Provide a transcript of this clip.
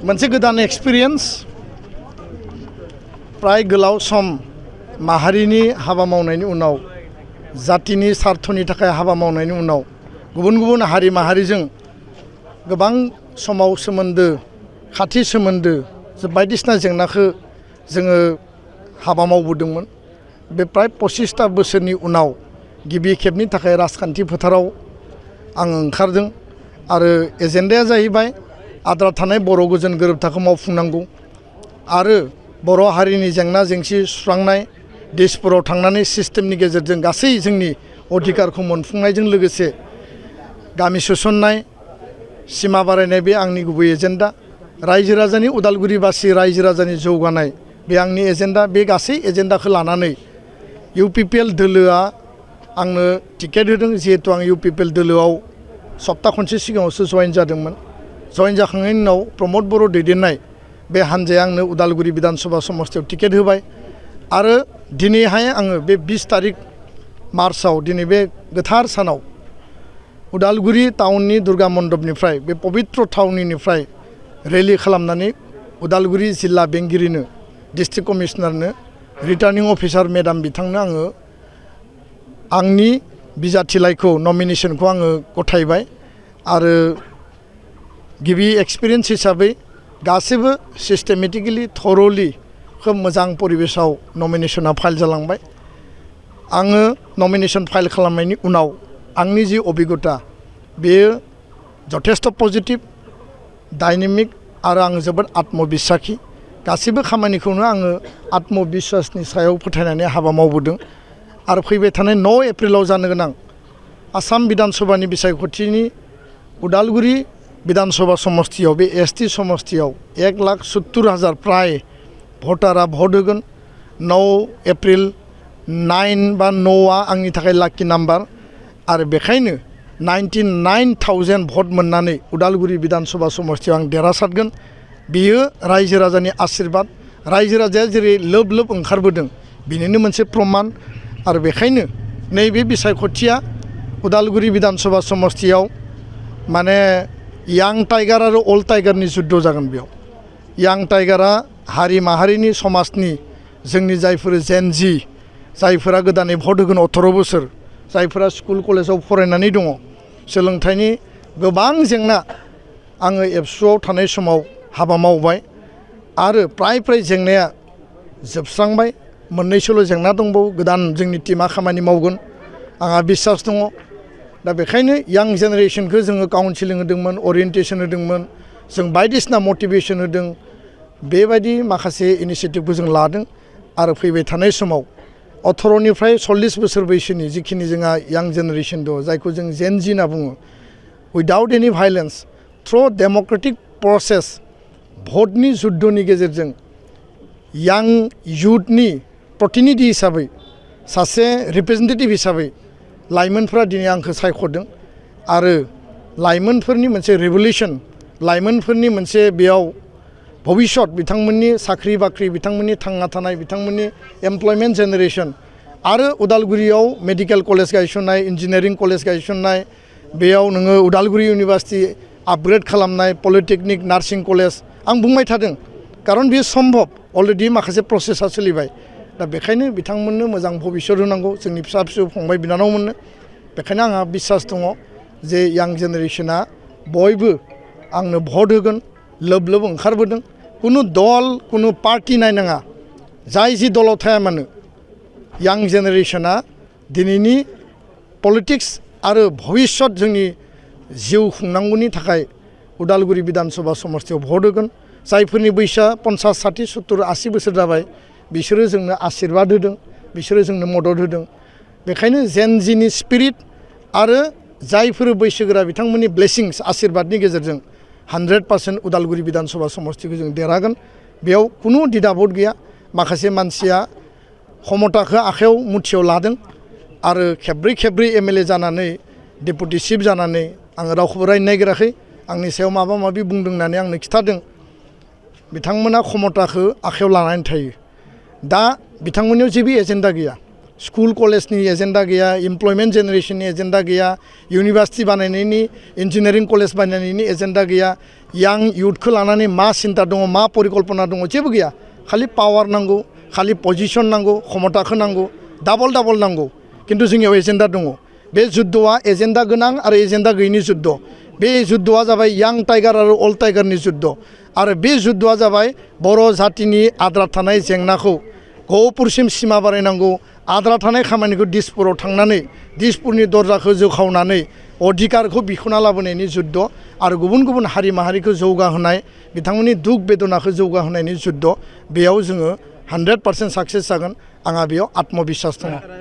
मोनसे गोदान एक्सपिरियेन्स प्राय गोलाव सम माहारिनि हाबा मावनायनि उनाव जातिनि सार्थनि थाखाय हाबा मावनायनि उनाव गुबुन गुबुन हारि माहारिजों गोबां समाव सोमोन्दो खाथि सोमोन्दो बायदिसिना जेंनाखौ जोङो हाबा मावबोदोंमोन। बे प्राय 25 बोसोरनि उनाव गिबि खेबनि थाखाय राजखान्थि फोथाराव आं ओंखारदों आरो एजेन्डाया जाहैबाय आद्रा थानाय बर' गोजोन गोरोबथाखौ मावफुंनांगौ आरो बर' हारिनि जेंना जेंसि सुस्रांनाय देशफोराव थांनानै सिस्टेमनि गेजेरजों गासै जोंनि अधिकारखौ मोनफुंनायजों लोगोसे गामि सोसननाय सिमा बारायनाय बे आंनि गुबै एजेन्डा। रायजो राजानि उदालगुरिबासि रायजो राजानि जौगानाय बे आंनि एजेन्डा। बे गासै एजेन्डाखौ लानानै UPPL दोलोआ आंनो टिकेट होदों। जिहेतु आं UPPL दोलोआव सप्ता खनसे सिगाङावसो जयेन जादोंमोन। जयेन जाखांनायनि उनाव प्रमद बर' दैदेननाय बे हान्जाया आंनो उदालगुरि विधानसभा समस्तियाव टिकेट होबाय आरो दिनैहाय आङो बे 20 तारिख मार्चआव दिनै बे गोथार सानाव उदालगुरि टाउननि दुर्गा मण्डपनिफ्राय बे पवित्र थावनिनिफ्राय रेलि खालामनानै उदालगुरि जिल्ला बेंगिरिनो डिस्ट्रिक्ट कमिशनारनो रिटार्निं अफिसार मेडाम बिथांनो आङो आंनि बिजाथिलाइखौ नमिनेशनखौ आङो गथायबाय आरो गिबि एक्सपिरियेन्स हिसाबै गासैबो सिस्टेमेटिकेलि थरलि खोब मोजां परिबेसाव नमिनेशना फाइल जालांबाय। आङो नमिनेशन फाइल खालामनायनि उनाव आंनि जि अभिज्ञता बेयो जथेस्थ पजिटिभ डायनेमिक आरो आं जोबोद आत्मबिस्वासि। गासैबो खामानिखौनो आङो आत्मबिस्वासनि सायाव फोथायनानै हाबा मावबोदों आरो फैबाय थानाय 9 एप्रिलाव जानो गोनां आसाम विधानसभानि बिसायख'थिनि उदालगुरि विधानसभा समस्तियाव बे ST समस्तियाव 1,70,000 प्राय भटारा भट होगोन। 9 एप्रिल 9 बा 9आ आंनि थाखाय लाकी नाम्बार आरो बेखायनो 99,000 भट मोननानै उदालगुरि विधानसभा समस्तियाव आं देरहासारगोन। बेयो रायजो राजानि आशीर्बाद। रायजो राजाया जेरै लोब लोब ओंखारबोदों बेनिनो मोनसे प्रमान आरो बेखायनो नैबे बिसायख'थिया उदालगुरि विधानसभा समस्तियाव माने यां टाइगार आरो अल्ड टाइगारनि जुद्ध जागोन। बेयाव यां टाइगारा हारि माहारिनि समाजनि जोंनि जायफोर जेनजि जायफोरा गोदानै भट होगोन 18 बोसोर जायफोरा स्कुल कलेजाव फरायनानै दङ सोलोंथाइनि गोबां जेंना आङो एबसुआव थानाय समाव हाबा मावबाय आरो प्राय जेंनाया जोबस्रांबाय। मोननैसोल' जेंना दंबावो। गोदान जोंनि टीमा खामानि मावगोन आंहा बिसास दङ। दा बेखायनो यां जेनेरेशनखौ जोङो काउन्सिलिं होदोंमोन, अरियेन्टेसन होदोंमोन, जों बायदिसिना मटिभेसन होदों। बेबायदि माखासे इनिशियेटिभखौ जों लादों आरो फैबाय थानाय समाव 18निफ्राय 40 बोसोर बैसोनि जिखिनि जोंहा यां जेनेरेशन दङ जायखौ जों जेन जि होनना बुङो, उइदाउट एनि भाइलेन्स थ्रु डेम'क्रेटिक प्रसेस भटनि जुद्धनि गेजेरजों यां युथनि प्रतिनिधि हिसाबै सासे रिप्रेजेन्टेटिभ हिसाबै लाइमोनफोरा दिनै आंखौ सायख'दों आरो लाइमोनफोरनि मोनसे रेभलिउसन, लाइमोनफोरनि मोनसे बेयाव भबिष्यत, बिथांमोननि साख्रि बाख्रि, बिथांमोननि थांना थानाय, बिथांमोननि एमप्लयमेन्ट जेनेरेशन आरो उदालगुरियाव मेडिकेल कलेज गायसननाय, इन्जिनियारिं कलेज गायसननाय, बेयाव नोङो उदालगुरि इउनिभार्सिटि आपग्रेड खालामनाय, पलिटेकनिक, नार्सिं कलेज आं बुंबाय थादों खारन बेयो सम्भब। अलरेडि माखासे प्रसेसा सोलिबाय। दा बेखायनो बिथांमोननो मोजां भबिष्यत होनांगौ जोंनि फिसा फिसौ फंबाय बिनानावमोननो। बेखायनो आंहा बिसास दङ जे यां जेनेरेशना बयबो आंनो भट होगोन। लोब लोब ओंखारबोदों। कुनु दल कुनु पार्टी नायनाङा, जाय जि दलाव थाया मानो यां जेनेरेशना दिनैनि पलिटिक्स आरो भबिष्यत जोंनि जिउ खुंनांगौनि थाखाय उदालगुरि विधानसभा समस्तियाव भट होगोन। जायफोरनि बैसोआ 50, 60, 70, 80 बोसोर जाबाय बिसोरो जोंनो आशीर्बाद होदों, बिसोरो जोंनो मदद होदों। बेखायनो जेन जिनि स्पिरिट आरो जायफोर बैसोगोरा बिथांमोननि ब्लेसिंस आशीर्बादनि गेजेरजों 100% उदालगुरि विधानसभा समस्तिखौ जों देरहागोन। बेयाव कुनु दिदाबद गैया। माखासे मानसिया क्षमताखौ आखायाव मुथियाव लादों आरो खेब्रै MLA जानानै डेपुटि चिफ जानानै आङो रावखौबो रायनो नागिराखै। आंनि सायाव माबा माबि बुंदों होननानै आंनो खिथादों। बिथांमोना क्षमताखौ आखायाव लानानै थायो। दा बिथांमोननियाव जेबो एजेन्डा गैया। स्कुल कलेजनि एजेन्डा गैया, इमप्लयमेन्ट जेनेरेशननि एजेन्डा गैया, इउनिभार्सिटि बानायनायनि इन्जिनियारिं कलेज बानायनायनि एजेन्डा गैया, यां इयुथखौ लानानै मा सिन्ता दङ, मा परिकल्पना दङ, जेबो गैया। खालि पावार नांगौ, खालि पजिशन नांगौ, क्षमताखौ नांगौ, डाबल नांगौ। खिन्थु जोंनियाव एजेन्डा दङ। बे जुद्धआ एजेन्डा गोनां आरो एजेन्डा गैयिनि जुद्ध। बे जुद्धआ जाबाय यां टाइगार आरो अल्ड टाइगारनि जुद्ध। आरो बे जुद्धआ जाबाय बर' जातिनि आद्रा थानाय जेंनाखौ गहपुरसिम सिमा बारायनांगौ, आद्रा थानाय खामानिखौ दिसपुराव थांनानै दिसपुरनि दरजाखौ जोखावनानै अधिकारखौ बिख'ना लाबोनायनि जुद्ध आरो गुबुन गुबुन हारि माहारिखौ जौगाहोनाय, बिथांमोननि दुख बेदनाखौ जौगाहोनायनि जुद्ध। बेयाव जोङो 100% साक्सेस जागोन, आंहा बेयाव आत्मबिश्वास दङ।